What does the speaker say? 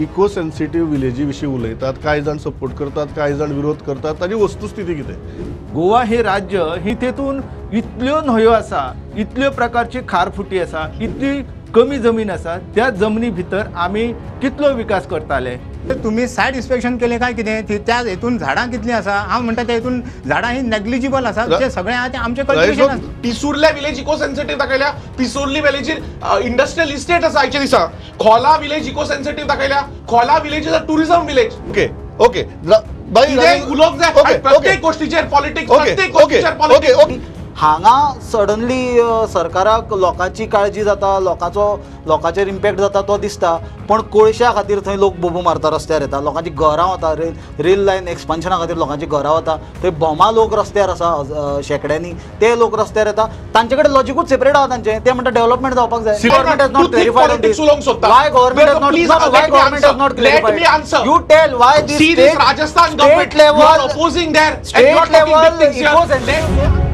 Eco sensitive विलेजी विशीं उलयतात, कांय जाण सपोर्ट करतात, कांय जाण विरोध करतात, ताची वस्तुस्थिती कितें? गोवा हे राज्य ही तेतून इतल्यो न्हंयो आसा, इतल्यो प्रकारची खारफुटी आसा, इतली कमी जमीन आसा, त्या जमनी भितर आमी कितलो विकास करताले? तुम्ही सायड इन्स्पेक्शन केलें काय कितें? ती त्या हेतून झाडां कितलीं आसा? हांव म्हणटा त्या हेतून झाडां ही नेग्लिजिबल आसा. जे सगळें आहा तें आमचें कल्टिवेशन आसा. पिसुर्ले विलेज इको सेन्सिटीव दाखयल्या. पिसुर्ली विलेजीर इंडस्ट्रियल इस्टेट आसा आयच्या दिसा. खोला विलेज इको सेन्सिटीव दाखयल्या. Khola village is a tourism village. Okay okay बाई. कितें उलोवंक जाय. ओके. आनी प्रत्येक गोष्टीचेर पॉलिटिक्स, प्रत्येक ओके गोष्टीचेर ओके पॉलिटिक्स. ओके. हांगा सडनली सरकाराक लोकांची काळजी जाता, लोकांचो लोकांचेर इम्पॅक्ट जाता तो दिसता, पण कोळशा खातीर थंय लोक बोबो मारता, रस्त्यार येता, लोकांची घरां वता, रेल लायन एक्सपान्शना खातीर लोकांची घरां वता, थंय भोमा लोक रस्त्यार आसा, शेंकड्यांनी ते लोक रस्त्यार येता. तांचे कडेन लॉजिकूच सेपरेट आहा तांचें. ते म्हणटा डेव्हलपमेंट जावपाक जाय. Government has too not thick clarified on politics this. उलोवंक सोदता. Why government has not, Please, no, why let me government has answer. Not Let me clarified? answer. You tell why this See this Rajasthan government, state you are level opposing there and you are state talking big level things here. Eco sensitive.